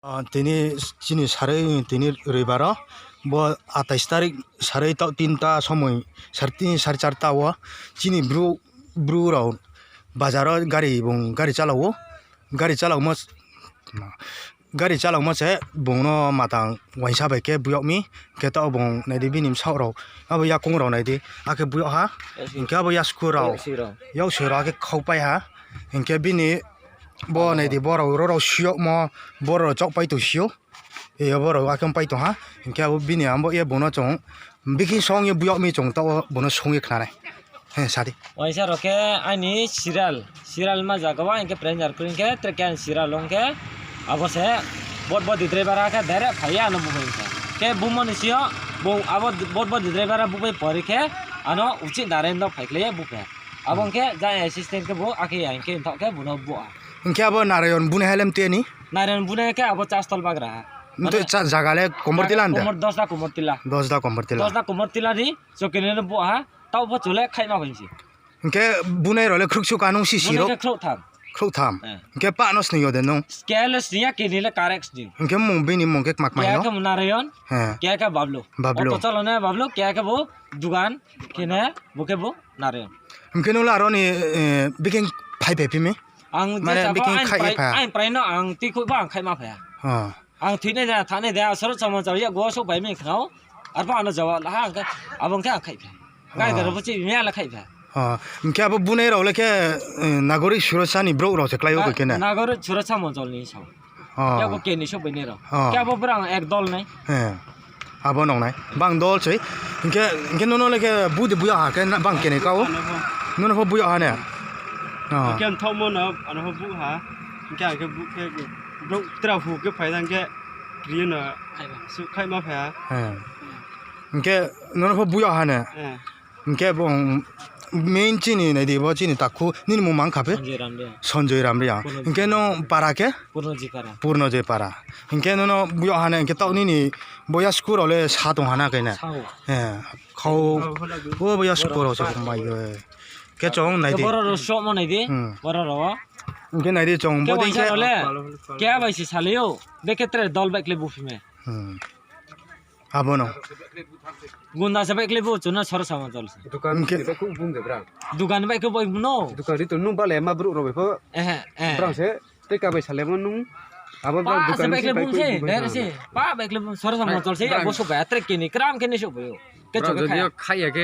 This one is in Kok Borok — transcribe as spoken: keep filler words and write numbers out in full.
Ah, tini chini sarwi tini rwibaro bo atais tarik sarwi ta tinta somoi sar tin sar charta o chini bru bru rok bazaro gari bung gari chalao gari chalao gari chalokma se bungno matang waisa bai khe buyokmi khe tabuk bung naidi bini bwsarok abo yakung rok naidi akhe buyok ha hinkhe abo yasku rok yaksi rok yaksu rok akhe khok pai ha hinkhe bini bo naidi borok rorok siyokmo borok chok pai tong sio e borok akhe pai tong ha hinkhe abo bini abo e bungno chwng bikhi song ye buyokmi chwng tabuk bungno song ye khnanai. He, sadi. Waisa rok khe ani serial, serial ma jaga o ang khe presenter kwrwi khe, tere khe ani serial wng khe, abo se bot bot driver khe direct phai ya ano bubai khe. Khe bumoni sio bo abo bot bot driver bubai pori khe ano uchi Narayan no phai khlai ya buphe. Abo wng khe jai assistant khe bo akhe ya hing khe thok khe bono bua. Hing khe abo Narayan buni hailem teni? Narayan buni khe abo chastol bagra. Mane jaga le komor tila ante? Komor dos da komor tila. Dos da komor tila. Dos da komor tila ni chokini no bua ha. Taubo chole khaima bai si. Hingke bunai role khruksuk anung si siro. Bunai ke khrutham. Khrutham. Eh. Hingke pa no sniyo de nung. Kele sniya kini le karek sni. Hingke mung bini mung ke mak mai no. Kya ke Narayan. He. Kya ke Bablu. Bablu. Oto chalo ne Bablu kya ke bo dugan kene bo ke bo Narayan. Hingke nula aroni, eh, biking phai phai pimi. Ang mane biking khai pha. Ang prai no ang tikhu ba ang khai ma pha. Ha. Ang thwinai da, thanai da, sorok samajak ya, go sok bai mani khwnao. Arpha ano jawa laha, ang khe, abo ang khe ang khai pha. Gai da robo chi mya la khai pha. Ha, hingke abo bunai rok le khe, eh, Nagori Surasani borok rok se klai o khe na. Nagori Surasa Monjol ni sao. Ha. Ya bo keni sok bai ni rok. Ha. Khe abo borok ang ek dol nai. He. Abo nongnai. Bang dol se. Hingke, hingke nono le khe bu de buya ha khe bang keni ka o. Nono pho buya ha ne. Ha. Khe ang thok mo no, ano pho bu ha. Hingke ang khe bu khe. Borok tra hu khe phai thang khe, riyo no su khai ma phai ha. He. Hingke nono pho buya ha ne. He. Hingke bo main chini nai di bo chini takhu nini mung mang kha phi? Sanjay Ramriya. Sanjay Ramriya. Purno Hingke no para khe? Purno Jipara. Purno Jipara. Hingke nono buya ha ne hingke tau nini boya school rok le sa tong ha na khe ne. Sao. He. Khau. O boya school rok se mai yo. Khe chong nai di. Borok rok sok mo nai di. Hmm. Borok rok. Hingke nai di chong bo dei khe. Khe waisa role. Kya bai si salio. Bekhe tere dol bai kle buphime. Hmm. Abono. Gunda se bai kle bu chuna sor sama dol se. Dukan hingke bai khe bung de bra. Dukan bai khe bai no. Dukan ri to nung bale ma bru ro bai pho. Eh eh. Bra se te ka bai sale mo nung. Abo bra dukan se bai kle bung se. Dere se. Pa bai kle bung sor sama dol se. Bo so bai atre kini kram kini so bai. Ke chok khai. Khai ya ke.